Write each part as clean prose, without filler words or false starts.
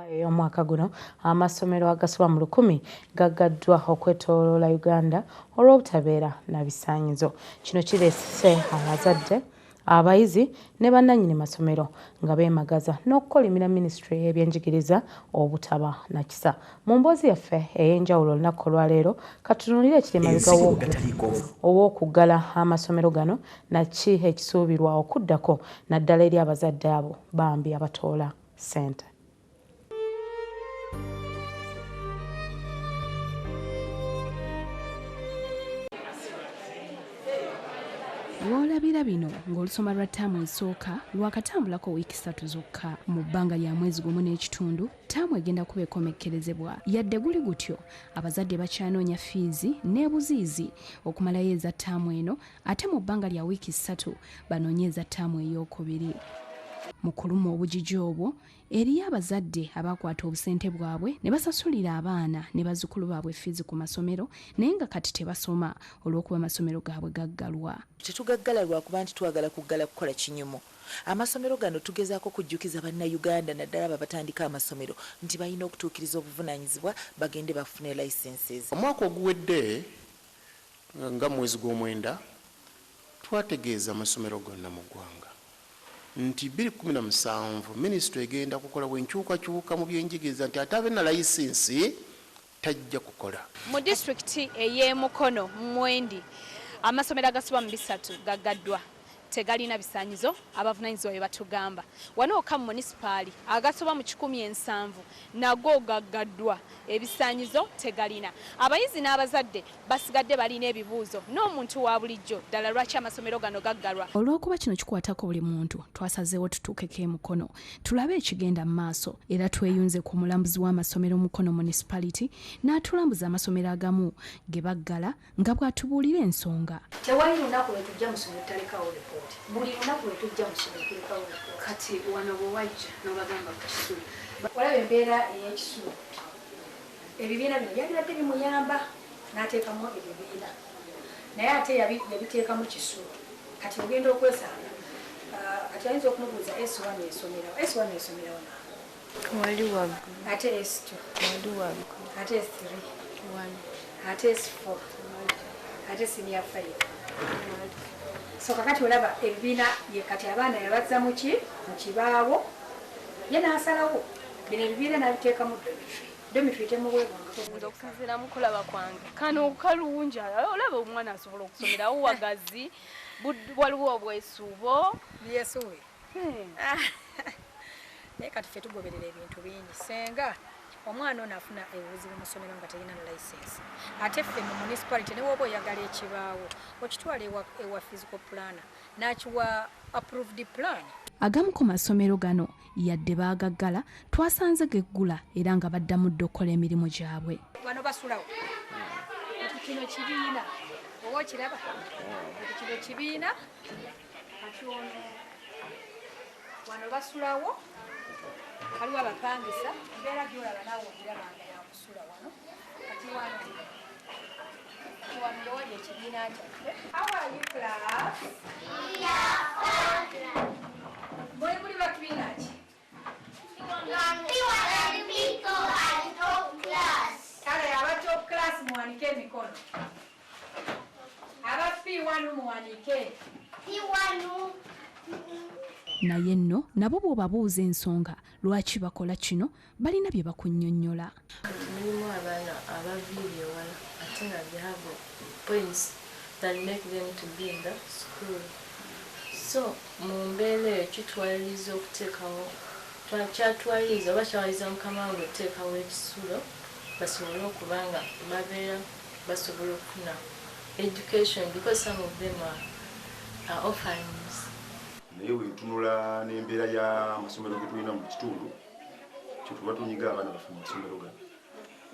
Ey'omwaka guno amasomero agasoba mu 1000 gaggaddwa okwetooloola Uganda olw'obutabeera na bisaanyizo. Kino kireese abazadde, abayizi ne bannannyini masomero nga beemagaza n'okukolimira minisitule y'ebyenjigiriza obutaba na kisa. Mu mboozi yaffe ey'enjawulo olunaku olwaleero katutunuulire ekiri emabega ow'okuggala amasomero gano na ki ekisuubirwa okuddako naddala eri abazadde abo bambi abatoola ssente. W'olabira bino ng'olusoma lwa ttaamu esooka lwakatambulako wiiki 3 zokka. Mu bbanga lya mwezi gumu n'ekitundu, ttaamu egenda kuba ekomekkerezebwa. Yadde guli gutyo, abazadde bakyanoonya fiizi n'ebuziizi okumalayo eza ttaamu eno, ate mu bbanga lya wiiki 3 banoonye eza ttaamu eyookubiri. Mu kuluma obujiji obwo, eriyo abazadde abakwata obusente bwabwe ne basasulira abaana ne bazzukulu baabwe fiizi ku masomero, naye nga kati tebasoma olw'okuba amasomero gaabwe gaggalwa. Tetugaggala lwakuba nti twagala kuggala kukola kinyumu. Amasomero gano tugezaako kujjukiza Bannayuganda naddala abo abatandika amasomero nti balina okutuukiriza obuvunaanyizibwa bagende bafune licenses. Omwaka oguwedde nga mwezi gw'omwenda twategeeza amasomero gonna mu ggwanga nti 2017 minisitule egenda kukola enkyukakyuka mu byenjigiriza nti ate abe na layisinsi tajja kukola. Mu disitulikiti ey'e Mukono Mwendi amasomero agasoba mu 3 gaggaddwa, tegalina bisaanyizo, abavunaanyizibwa bye batugamba. Wano wokka mu munisipaali agasoba mu 170 nago gaggaddwa, ebisaanyizo tegalina. Abayizi n'abazadde basigadde balina ebibuuzo n'omuntu wa bulijjo ddala lwaki amasomero gano gaggalwa. Olw'okuba kino kikwatako buli muntu, twasazeewo tutuukeko e Mukono tulabe ekigenda mu maaso, era tweyunze ku mulambuzi w'amasomero Mukono Municipality n'atulambuza amasomero agamu ge baggala nga bw'atubuulira ensonga. Tewali lunaku lwe tujja mu ssomero tutalekawo lipooti. Buli lunaku lwe tujja mu ssomero tulekawo lipooti. Kati wano bwe wajja n'obagamba ku kisulo. Olaba embeera ey'ekisulo, ebibiina bino byalibadde bimuyamba n'ateekamu ebibiina, naye ate yabiteekamu kisulo. Kati ogenda okwesanga, kati ayinza okumubuuza S1 esomerawo, S1 esomerawo naawe. Wali waggulu. Ate S2. Wali waggulu. Ate S3. Wali. Ate S4. Ate senior 5. So kakati olaba ebibiina ye kati abaana yabazza mu ki? Mu kibaawo. Ye n'asalawo bino ebibiina n'abiteekamu dormitory. Dormitory temuweebwangako. Nze okusinziira mu kulaba kwange, kano kalungi, olaba omwana asobola okusomerawo wagazi, waliwo obwesuubo. Byesuube. Naye kati ffe tugoberera ebintu bingi. Senga omwana ono afuna obuzibu mu ssomero nga talina na license, ate ffe mu municipality ne bw'oba oyagala ekibaawo okitwala ewa physical planner n'akiwa approved plan. Agamu ku masomero gano yadde baagaggala twasanze geggula era nga baddamu dda okukola emirimu gyabwe. Wano basulawo. Kati kino kibiina oba okiraba? Kati kino kibiina, kati ono wano basulawo, waliwo abapangisa, embeera gy'olaba naawe ogiraba nga yakusula wano. Kati wano wali ekibiina kyaffe. How are you class? We are all class. Mwe muli ba kibiina ki? P1 and P2 and top class. Kale aba top class muwanike emikono. Aba P1 muwanike. P1. Naye nno nabo bw'obabuuza ensonga lwaki bakola kino, balina bye bakunnyonnyola. Mulimu abaana abaviiri ewala ate nga they have points that make them to be in the school. So mu mbeera eyo kitwaliriza okuteekawo, kyatwaliriza oba kyawaliriza mukama wange okuteekawo ekisulo basobole okuba nga babeera basobola okufuna education because some of them are orphans. Naye bwe ntunula n'embeera y'amasomero ge tulina mu kitundu, kyetuva tunyiga abaana baffe mu masomero gano.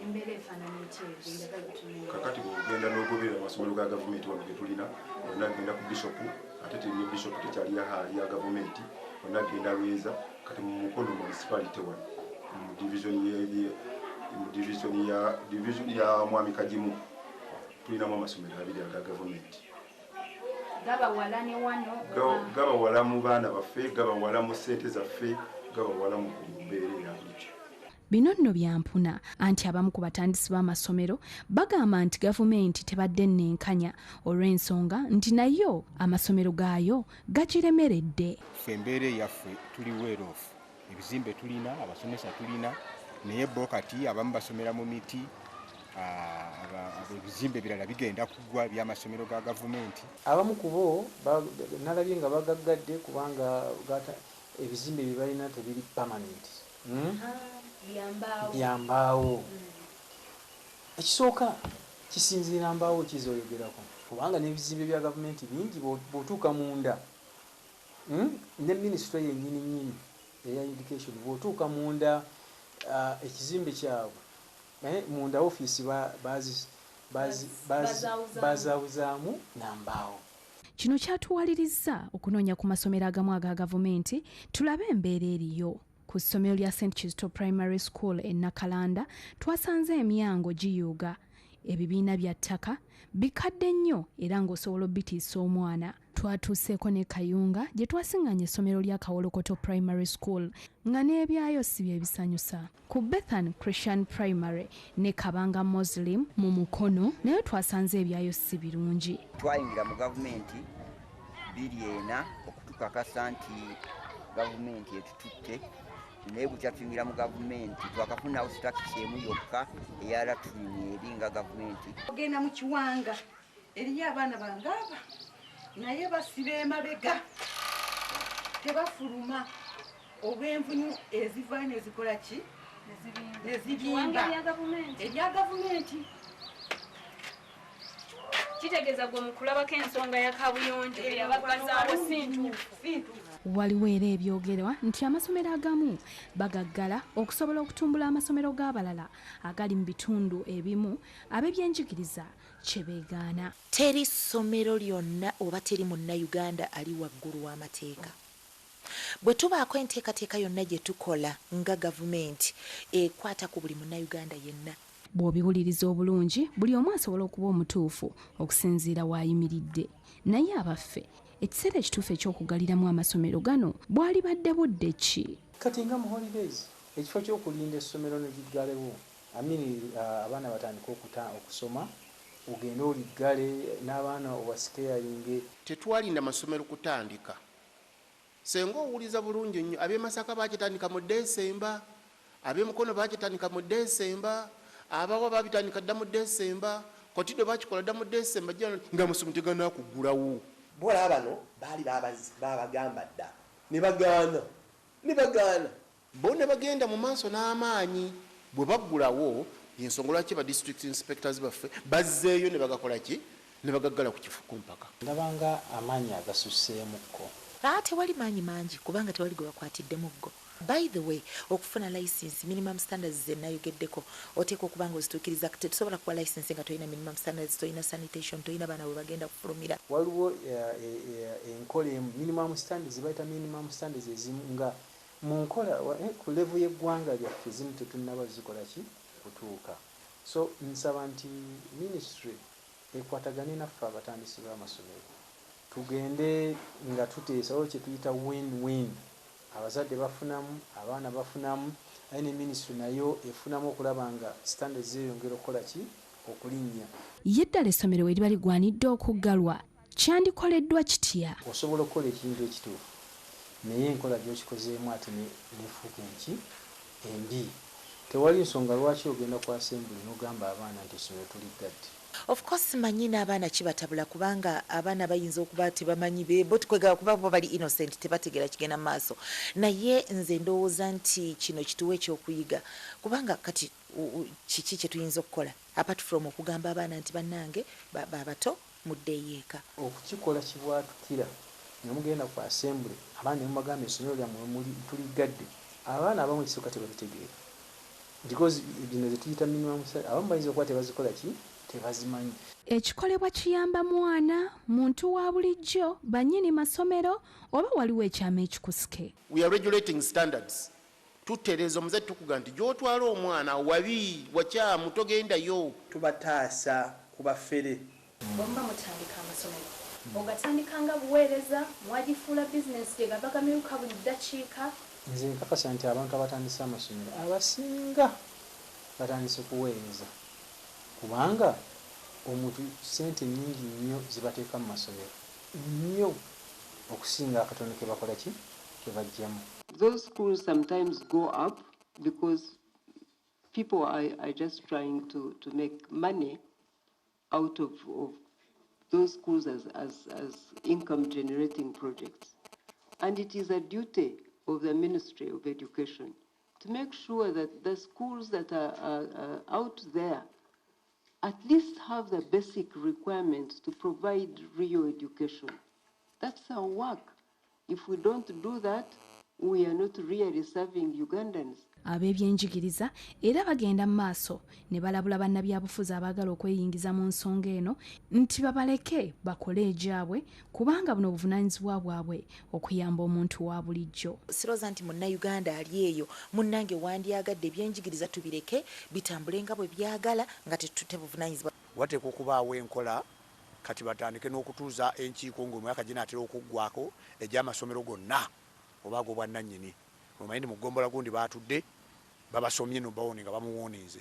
Embeera efaanana etya eyo gye njagala otunuulira? Kakati bw'ogenda n'ogoberera amasomero ga gavumenti wano ge tulina, olina kugenda ku Bishop, ate teri Bishop tekyali ya gavumenti, olina kugenda Lweza, kati mu Mukono municipality wano, mu division mu division ya Mwami Kagimu, tulinamu amasomero 2 aga gavumenti. Gabawala ne wano, Gabawala mu baana baffe, gabawala mu ssente zaffe, gabawala mu mbeera eya bulijjo. Bino nno byampuna anti abamu ku batandisi b'amasomero bagamba nti gavumenti tebadde nnenkanya olw'ensonga nti nayo amasomero gaayo gagiremeredde. Ffe embeera eyaffe tuli weeroofu, ebizimbe tulina, abasomesa tulina, naye bo kati abamu basomera mu miti, ebizimbe birala bigenda kugwa by'amasomero ga gavumenti. Abamu ku bo nalabye nga bagaggadde kubanga ebizimbe bye balina tebiri permanent. Byambaawo. Ekisooka kisinziira mbaawo kizoyogerako kubanga n'ebizimbe bya gavumenti bingi bw'otuuka munda ne minisitule yennyini nnyini eya education bw'otuuka munda ekizimbe kyabwe munda ofiisi bazaawuzaamu nambaawo. Kino kyatuwalirizza okunoonya ku masomero agamu aga gavumenti tulabe embeera eriyo. Ku ssomero lya St Kizito Primary School e Nakalanda twasanze emyango giyuuga, ebibiina bya ttaka bikadde nnyo era ng'osobola obitiisa omwana. Twatuuseeko ne Kayunga gye twasinganye essomero lya Kawolokoto Primary School nga n'ebyayo si bye bisanyusa. Ku Bethan Christian Primary ne Kabanga Muslim mu Mukono nayo twasanze ebyayo si birungi. Twayingira mu gavumenti 2004 okutukakasa nti gavumenti etututte, naye bwe kyatuyingira mu gavumenti twakafunawo sitakisi emu yokka eya latrini eri nga gavumenti. Ogenda mu Kiwanga eriyo abaana bange aba naye basiba emabega tebafuluma olw'envunyu ezivaayo nezikola ki nezibimba erya gavumenti. Kitegeeza gwe mukulabako ensonga ya kabuyonjo eyabagazaawo si ntuufu. Waliwo era ebyogerwa nti amasomero agamu bagaggala okusobola okutumbula amasomero g'abalala agali mu bitundu ebimu ab'ebyenjigiriza kye beegaana. Teri ssomero lyonna oba teri munnayuganda ali waggulu w'amateeka. Bwe tubaako enteekateeka yonna gye tukola nga gavumenti ekwata ku buli munnayuganda yenna. Bw'obiwuliriza obulungi buli omu asobola okuba omutuufu okusinziira w'ayimiridde. Naye abaffe ekiseera ekituufu eky'okugaliramu amasomero gano bwalibadde budde ki? Kati nga mu holidays ekifo ky'okulinda essomero ne liggalewo, amini abaana batandike okusoma ogende oliggale n'abaana obasikeyalinge. Tetwalinda masomero kutandika. Senga owuliza bulungi nnyo ab'e Masaka baakitandika mu Desemba, ab'e Mukono baakitandika mu Desemba, abawa babitandika dda mu Desemba, Kotido bakikola dda mu Desemba nga amasomo teganakuggulawo. Bw'olaba bano baali babagamba dda ne bagaana ne bagaana. Bo ne bagenda mu maaso n'amaanyi bwe baggulawo ensonga lwaki ba district inspectors baffe bazzeeyo ne bagakola ki ne bagaggala ku kifuku mpaka. Ndabanga amaanyi agasusseemukko. Tewali maanyi mangi kubanga tewali gwe bakwatidde muggo. By the way, okufuna license minimum standards ze nayogeddeko oteekwa okuba nga ozituukiriza. Tetusobola kuwa license nga tolina minimum standards, tolina sanitation, tolina baana bwe bagenda kufulumira. Waliwo enkola emu minimum standards bayita minimum standards ezimu nga mu nkola ku level y'eggwanga lyaffe ezimu tetunnaba zikola ki kutuuka. So nsaba nti ministry ekwatagane naffe abatandisi b'amasomero tugende nga tuteesa olwo kye tuyita win-win. Abazadde bafunamu, abaana bafunamu, aye ne ministry nayo efunamu okulaba nga standards zeeyongera okukola ki okulinnya. Ye ddala essomero we liba ligwanidde okuggalwa kyandikoleddwa kitya? Osobola okukola ekintu ekituufu naye enkola gy'okikozeemu ate nefuuka enki embi. Tewali nsonga lwaki ogenda ku assembly n'ogamba abaana nti essomero tuliggadde. Of course manyi n'abaana kibatabula kubanga abaana bayinza okuba tebamanyi bo tukwegala kuba bo bali innocent tebategeera kigenda mu maaso. Naye nze ndowooza nti kino kituwa ekyokuyiga kubanga kati kiki kye tuyinza okukola apart from okugamba abaana nti bannange babato muddeeyo eka. Okukikola kibwatukira ne mugenda ku assembly abaana ne mubagamba essomero lyammwe tuliggadde. Abaana abamu ekisooka tebabitegeera because bino ze tuyita minimum abamu bayinza okuba tebazikola ki tebazimanyi. Ekikolebwa kiyamba mwana, muntu wa bulijjo, bannyini masomero oba waliwo ekyama ekikusike. We are regulating standards. Tutereeza omuzadde tukuga nti gy'otwala omwana wabi wakyamu togendayo. Tubataasa ku bafere. Bwe mutandika amasomero ogatandika nga buweereza, mwagifuula bizinensi gye gava gamiruka buli ddakiika. Nze nkakasa nti abantu abatandise amasomero abasinga batandise kuweereza, kubanga omuntu ssente nnyingi nnyo zibateeka mu masomero nnyo okusinga akatono ke bakola ki ke bajjamu. Those schools sometimes go up because people are just trying to make money out of those schools as income generating projects. And it is a duty of the Ministry of Education to make sure that the schools that are out there at least have the basic requirements to provide real education. That's our work. If we don't do that, we are not really serving Ugandans. Ab'ebyenjigiriza era bagenda mu maaso ne balabula bannabyabufuzi abaagala okweyingiza mu nsonga eno nti babaleke bakole egyabwe, kubanga buno obuvunaanyizibwa bwabwe okuyamba omuntu wa bulijjo. Sirowooza nti munnayuganda ali eyo munnange wandyagadde ebyenjigiriza tubireke bitambule nga bwe byagala nga tebuvunaanyizibwa. Wateekwa okubaawo enkola kati batandike n'okutuuza enkiiko ng'omwaka ginaatera okuggwako egy'amasomero gonna oba ag'obwannannyini. Omanyi nti mu ggombola gundi baatudde babasomye nobawoni nga bamuwooninze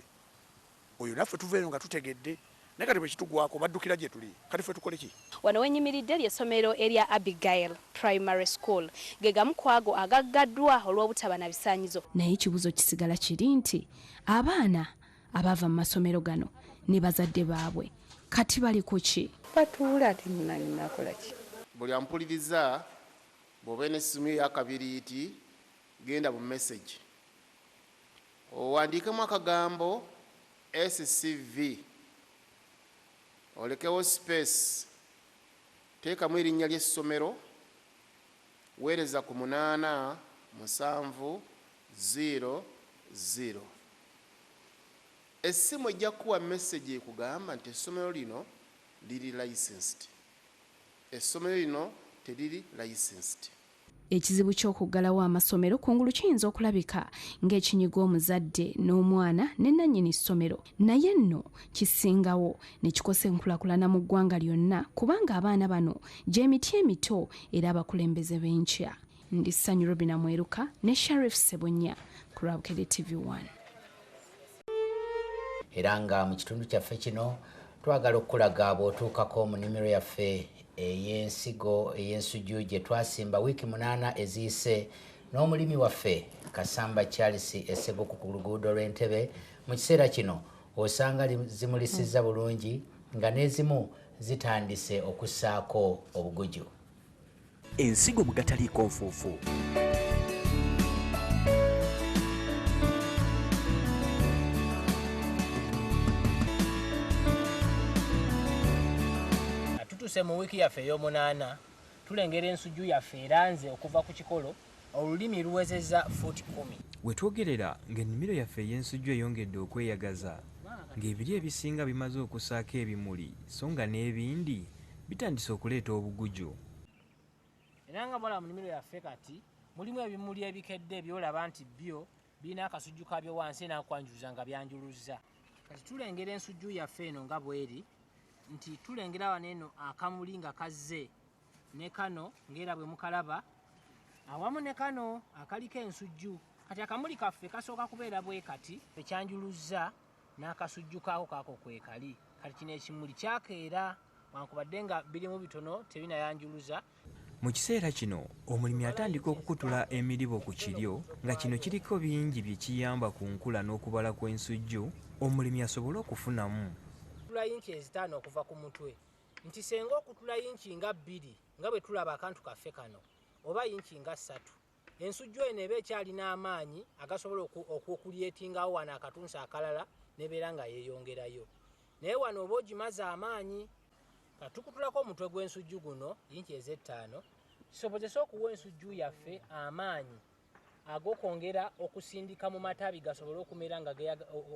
oyo, naffe tuva eno nga tutegedde, naye kati bwe kitugwako baddukira gye tuli, kati ffe tukole ki? Wano wenyimiridde ly'essomero erya Abigail Primary School, ge gamu ku ago agaggaddwa olw'obutaba na bisaanyizo. Naye ekibuuzo kisigala kiri nti abaana abaava mu masomero gano ne bazadde baabwe kati bali ku ki? Batuula ate munange nakola ki? Buli ampuliriza, bw'oba n'essimu ey'akabiriiti, genda mu message owandiikemu akagambo SCV, olekewo space, teekamu erinnya ly'essomero, weereza ku 8700. Essimu ejja kukuwa message ekugamba nti essomero lino liri licensed, essomero lino teriri licensed. Ekizibu ky'okuggalawo amasomero kungulu kiyinza okulabika ng'ekinyiga omuzadde n'omwana ne nannyini ssomero, naye nno kisingawo ne kikosa enkulaakulana mu ggwanga lyonna, kubanga abaana bano gy'emiti emito era abakulembeze b'enkya. Ndi Ssanyu Robina Mweruka ne Sharif Sebunya ku Lwabukedde TV1. Era nga mu kitundu kyaffe kino twagala okukulaga bw'otuukako mu nnimiro yaffe ey'ensigo ey'ensujju gye twasimba wiiki 8 eziyise n'omulimi waffe Kasamba Charles Esseguku ku luguudo lw'Entebe. Mu kiseera kino osanga zimulisizza bulungi nga n'ezimu zitandise okussaako obuguju. Ensigo mu gataliiko nfuufu. Tutuse mu wiiki yaffe ey'omunaana, tulengera ensujju yaffe eranze okuva ku kikolo, olulimi luwezezza fuuti 10. We twogerera ng'ennimiro yaffe ey'ensujju eyongedde okweyagaza, ng'ebiri ebisinga bimaze okussaako ebimuli, so nga n'ebindi bitandise okuleeta obuguju. Era nga bw'olaba mu nnimiro yaffe kati mulimu ebimuli ebikedde by'olaba nti byo birina akasujju kaabyo wansi n'akwanjuluza nga byanjuluzza. Kati tulengera ensujju yaffe eno nga bw'eri, nti tulengera wano eno akamuli nga kazze ne kano ng'era bwe mukalaba awamu ne kano akaliko ensujju. Kati akamuli kaffe kasooka kubeera bwe kati, ekyanjuluzza n'akasujju kaako kaako kwekali. Kati kino ekimuli kyakeera, wankubadde nga birimu bitono tebinayanjuluza. Mu kiseera kino omulimi atandika okukutula emiribo ku kiryo, nga kino kiriko bingi bye kiyamba ku nkula n'okubala kw'ensujju omulimi asobole okufunamu. Okutula yinki ezitaano okuva ku mutwe, nti senga okutula yinki nga 2 nga bwe tulaba akantu kaffe kano oba yinki nga 3, ensujju eno eba ekyalina amaanyi agasobola okulyetingawo wano akatunsi akalala nebeera nga yeeyongerayo. Naye wano oba ogimaze amaanyi. Katukutulako omutwe gw'ensujju guno yinki ez'ettaano kisobozese okuwa ensujju yaffe amaanyi ag'okwongera okusindika mu matabi gasobole okumera nga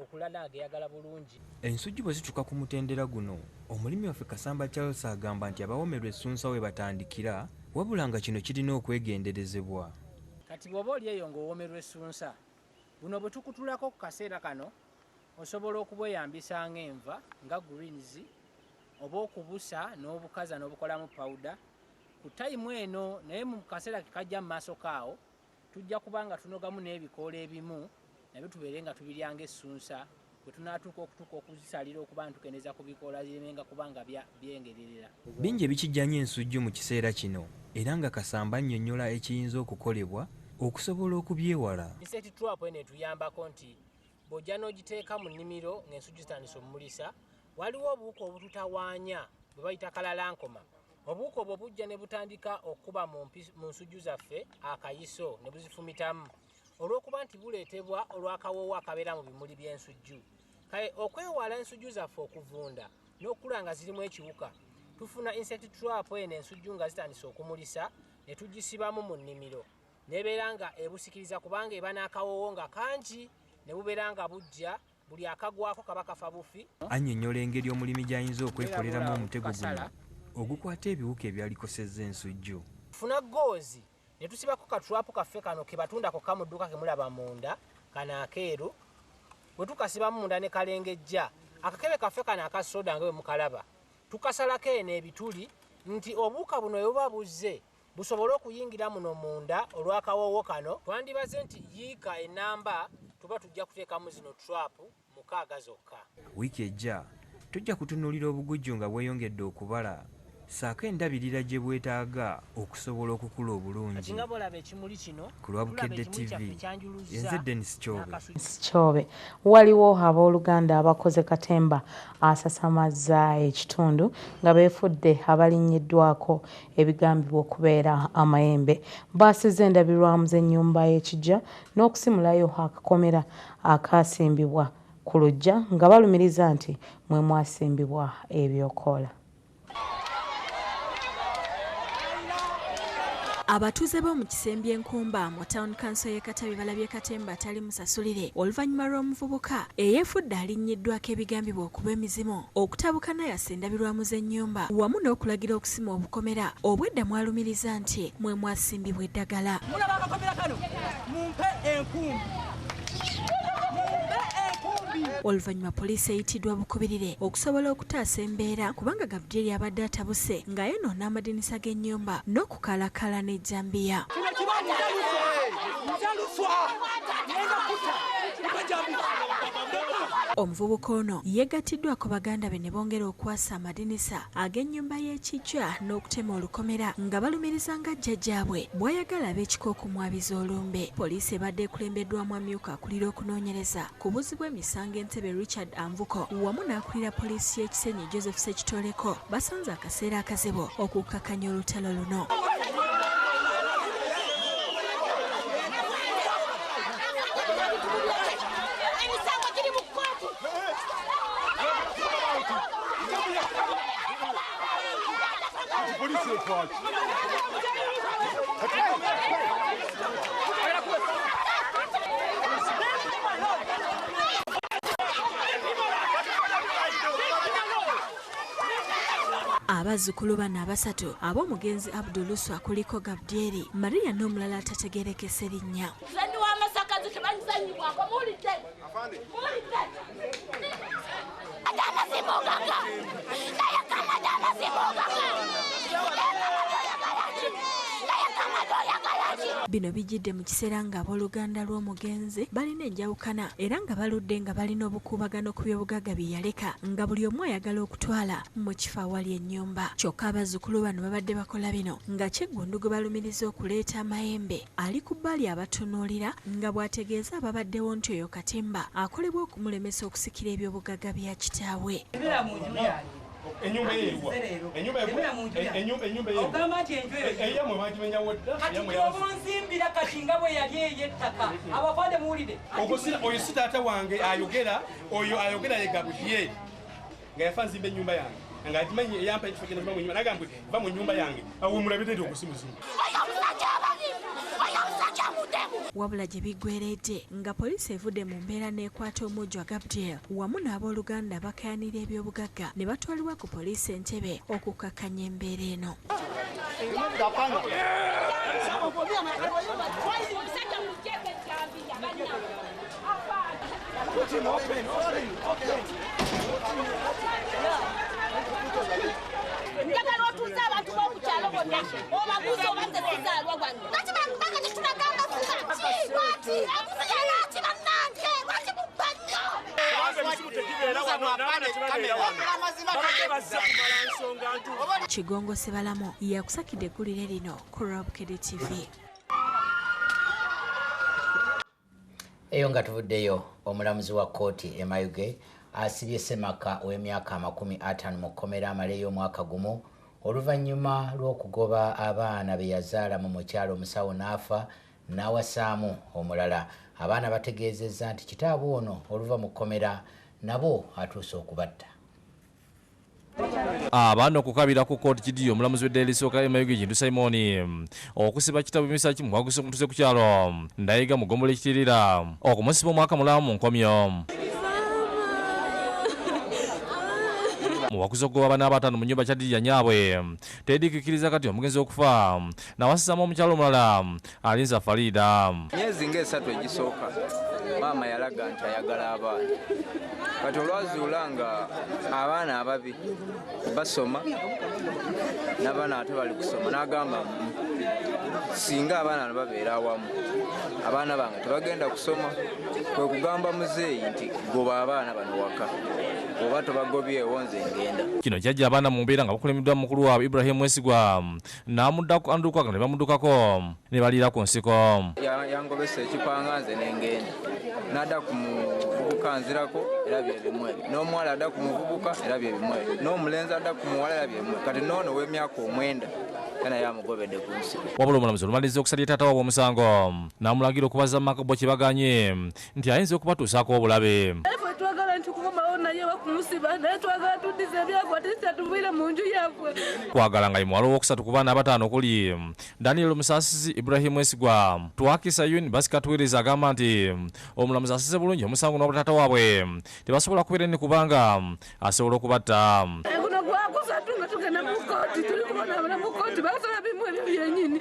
okulala nga geeyagala bulungi. Ensujju bwe zituuka ku mutendera guno, omulimi waffe Kasamba Charles agamba nti abawomerwa essunsa we batandikira, wabula nga kino kirina okwegenderezebwa. Kati bw'oba oli eyo ng'owomerwa essunsa, buno bwe tukutulako ku kaseera kano osobola okubweyambisa ng'enva nga greens, oba okubusa n'obukaza n'obukolamu powder ku tayimu eno, naye mu kaseera ke kajja mu maaso kaawo Tujja kuba nga tunogamu n'ebikoola ebimu nabyo tubeere nga tubirya ng'essunsa bwe tunaatuuka okutuuka okuzisalira okuba ntukendeeza ku bikoola ziremenga kubanga byengererera. Bingi ebikijjanya ensujju mu kiseera kino era nga Kasamba annyonnyola ekiyinza okukolebwa okusobola okubyewala. Insect trap eno etuyambako nti bw'ojja n'ogiteeka mu nnimiro ng'ensujju zitandise omulisa, waliwo obuwuka obututawaanya bwe bayita kalalankoma. Obuwuka obwo bujja ne butandika okukuba mu nsujju zaffe akayiso ne buzifumitamu olw'okuba nti buleetebwa olw'akawoowo akabeera mu bimuli by'ensujju. Kale okwewala ensujju zaffe okuvunda n'okukula nga zirimu ekiwuka, tufuna insect trap eno ensujju nga zitandise okumulisa ne tugisibamu mu nnimiro n'ebeera nga ebusikiriza kubanga eba n'akawoowo nga kangi ne bubeera nga bujja buli akagwako kaba kafa bufi. Annyonnyola engeri omulimi gy'ayinza okwekoleramu omutego guno ogukwata ebiwuka ebyalikosezza ensujju. Tufuna goozi ne tusibako katrap kaffe kano ke batunda kokka mu dduuka ke mulaba munda kano akeeru, bwe tukasibamu munda ne kalengejja akakebe kaffe kano aka soda nga bwe mukalaba tukasalako eno ebituli nti obuwuka buno bwe buba buzze busobole okuyingira muno munda olw'akawoowo kano. Twandibaze nti yiika ennamba tuba tujja kuteekamu zino trap 6 zokka. Wiiki ejja tujja kutunuulira obugujju nga bweyongedde okubala ssaako endabirira gye bwetaaga okusobola okukula obulungi. Nga bw'olaba ekimuli kino, Ku lwa Bukedde TV, yenze Denis Kyobe. Kyobe. Waliwo abooluganda abakoze katemba asasamazza ekitundu nga beefudde abalinnyiddwako ebigambibwa okubeera amayembe. Baasizza endabirwamu z'ennyumba y'ekijja n'okusimulayo akakomera akaasimbibwa ku luggya nga balumiriza nti mwe mwasimbibwa ebyokoola. Abatuuze b'omu Kisembi Enkumba mu Town Council y'e Katabi balabye katemba atali musasulire oluvannyuma lw'omuvubuka eyeefudde alinnyiddwako ebigambibwa okuba emizimu okutabuka n'ayasa endabirwamu z'ennyumba wamu n'okulagira okusima obukomera obwedda mwalumiriza nti mwe mwasimbibwa eddagala. Mulaba akakomera kano, mumpe enkumbi. Oluvannyuma poliisi eyitiddwa bukubirire okusobola okutaasa embeera kubanga Gabriel abadde atabuse ng'ayonoona amadinisa g'ennyumba n'okukalakala n'ejjambiya. Omuvubuka ono yeegattiddwako baganda be ne bongera okwasa amadinisa ag'ennyumba y'ekijja n'okutema olukomera nga balumiriza nga jjajjaabwe bw'ayagala ab'ekika okumwabiza olumbe. Poliisi ebadde ekulembeddwamu amyuka akulira okunoonyereza ku buzzi bw'emisango Entebbe Richard Anvuko wamu n'akulira poliisi y'e Kisenyi Joseph Ssekitoleko basanze akaseera akazibu okukakkanya olutalo luno. Abazzukulu bano abasatu ab'omugenzi Abdul Luswa kuliko Gabriel, Maria n'omulala atategeerekese linnya. Bino bijjidde mu kiseera ng'abooluganda lw'omugenzi balina enjawukana era nga baludde nga balina obukuubagano ku byobugagga bye yaleka nga buli omu ayagala okutwala mu kifo awali ennyumba. Kyokka abazzukulu bano babadde bakola bino nga Kiggundu gwe balumiriza okuleeta amayembe ali ku bbali abatunuulira nga bw'ategeeza ababaddewo nti oyo katemba akolebwa okumulemesa okusikira ebyobugagga bya kitaawe. Ogamba nti enju eyo obunzimbira kati nga bwe yali ey'ettaka abafande muwulire. Oyo si taata wange ayogera, oyo ayogera ye Gabriel nga yafa nzimba ennyumba yange nga agimanyi eyampa ekifo kye nzimba mu nnyumba nagamba va mu nnyumba yange awo mulabire nti ogusimuzimu. Wabula gye biggweredde nga poliisi evudde mu mbeera n'ekwata omujjwa Gabriel wamu n'abooluganda abakayanira ebyobugagga ne batwalibwa ku poliisi Entebbe okukakkanya embeera eno. Njagala otuuze abantu b'oku kyalo bonna obabuuze oba nze sizaalwa wano. Kigongo Sebalamu yakusakidde eggulire lino ku Bukedde TV. Eyo nga tuvuddeyo, omulamuzi wa kkooti e Mayuge asibye Ssemaka ow'emyaka 50 mu kkomera amaleyo omwaka gumu oluvannyuma lw'okugoba abaana be yazaala mu mukyalo omusawo n'afa n'awasaamu omulala. Abaana bategeezezza nti kitaabwe ono oluva mu kkomera nabo atuuse okubatta. Abaana okukabira ku kkooti kidiyo omulamuzi w'eddaala erisooka e Mayuge Kintu Simon okusiba kitabo Misaki Mwagusi omutuuze ku kyalo Ndayiga mu ggombolola ekitirira okumusiba omwaka mulamba mu nkomyo. Muwakuzi okugoba abaana abataano mu nnyumba kyaddirira nnyaabwe Teddy Kikiriza kati omugenzi okufa n'awasizaamu omukyalo omulala Alinza Farida. Myezi ng'esatu egisooka maama yalaga nti ayagala abaana, kati olwazuula nga abaana ababi basoma n'abaana ate bali kusoma, n'agamba singa abaana babeera awamu abaana bange tebagenda kusoma. Kwe kugamba muzeeyi nti goba abaana bano waka, oba tobagobyewo nze ngenda. Kino kyajja abaana mu mbeera nga bakulembeddwa mukulu waabwe Ibrahim Mwesigwa n'amuddako anduka ne bamuddukako ne baliira ku nsiko. Yangobesa ekipanga nze nengenda, n'adda ku muvubuka nzirako era bye bimu ebyo, n'omuwala adda ku muvubuka era bye bimu ebyo, n'omulenzi adda ku muwala era bye bimu. Kati n'ono ow'emyaka 9 naye amugobedde ku nsiko. Wabula omulamuzi olumaliriza okusalira taata waabwe omusango n'amulagira okubaza mu maka bo kye baganye nti ayinza okubatuusaako obulabe. Twagala nti kukomawo naye bakumusiba, naye twagala tuddize ebyaffe ate tuviire mu nju yaffe. Kwagala nga ye muwala owookusatu ku baana abataano okuli Daniel Musaasizi, Ibrahim Mwesigwa, Twakisa Yuni Basikatwiriza agamba nti omulamuzi asize bulungi omusango n'obutaata waabwe tebasobola kubeera ni kubanga asobola okubatta. Guno gwakusatu nga tugenda mu kkooti, tuli kubonaabona mu kkooti, basala bimu ebyo byennyini.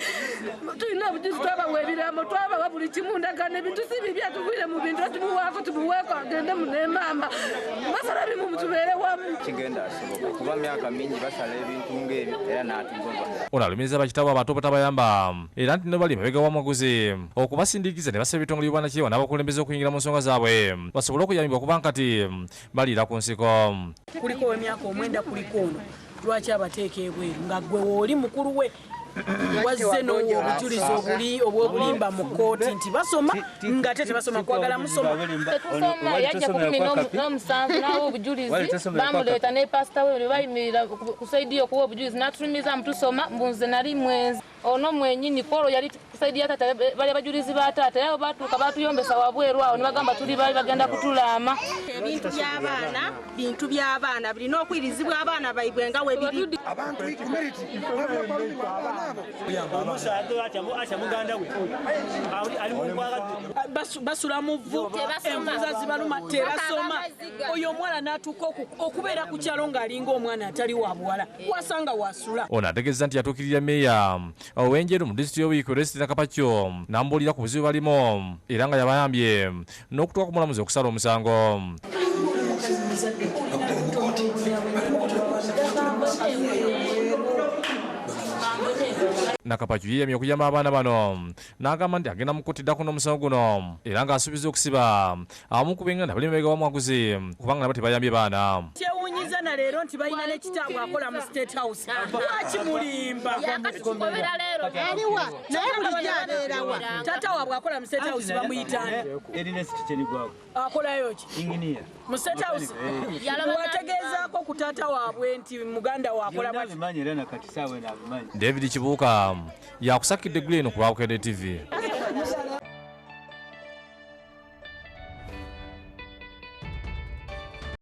Tulina obujuzi, twabawa ebiramo, twabawa buli kimu, ndagaano, ebintu si bibi, atuviire mu bintu, tumuwaako, tumuweeko agende mu ne maama. Basala bimu mutubeere wamu. Kigenda asoboka kuba myaka mingi basala ebintu ng'ebyo era n'atugoba. Ono alumiriza bakitaabwe abato obutabayamba era nti no bali mabega wa Mwaguzi okubasindiikiriza ne basaba ebitongole by'obwannakyewa n'abakulembeze okuyingira mu nsonga zaabwe basobole okuyambibwa kubanga kati baliira ku nsiko. Kuliko ow'emyaka 9, kuliko ono, lwaki abateeka ebweru nga ggwe wooli mukulu we wazze n'owa obujulizi obuli obw'obulimba mu kkooti nti basoma ng'ate tebasoma, kwagala musoma. Tetusoma, yajja ku 17 n'awa obujulizi, bamuleeta ne pasita we ne bayimirira ku saidi okuwa obujulizi n'atulumiza mutusoma mbu nze nali mwenzi. Ono mwennyini Paul yali ku saidi ya taata, bali abajulizi ba taata, era batuuka batuyombesa wabweru awo ne bagamba tuli bali bagenda kutulaama. Ebintu by'abaana, bintu by'abaana birina okwirizibwa abaana baibwe nga we biri. Abantu community basula mu vvu, envuza zibaluma, tebasoma. Oyo omuwala n'atuuka okubeera ku kyalo ng'alinga omwana atali wa buwala, wasanga wasula. Ono ategeeza nti yatuukirira meeya ow'Enjeru mu disitulikiti y'Obuikwe Resty Nakapakyo n'amubuulira ku buzibu balimu era nga yabayambye n'okutuuka ku mulamuzi okusala omusango. Nakapakyo yeeyamye okuyamba abaana bano n'agamba nti agenda mu kkooti eddako n'omusango guno era ng'asuubiza okusiba abamu ku b'enganda bali mabega wa Mwaguzi kubanga nabo tebayambye baana. Kyewuunyiza na leero nti balina ne kitaabwe akola mu State House. Lwaki mulimba? Taata waabwe akola mu State House bamuyita ani? Akolayo ki? Mu State House? Wategeezaako ku taata waabwe nti muganda we akola bw'ati? David Kibuuka yakusakidde eggulire eno ku Bukedde TV.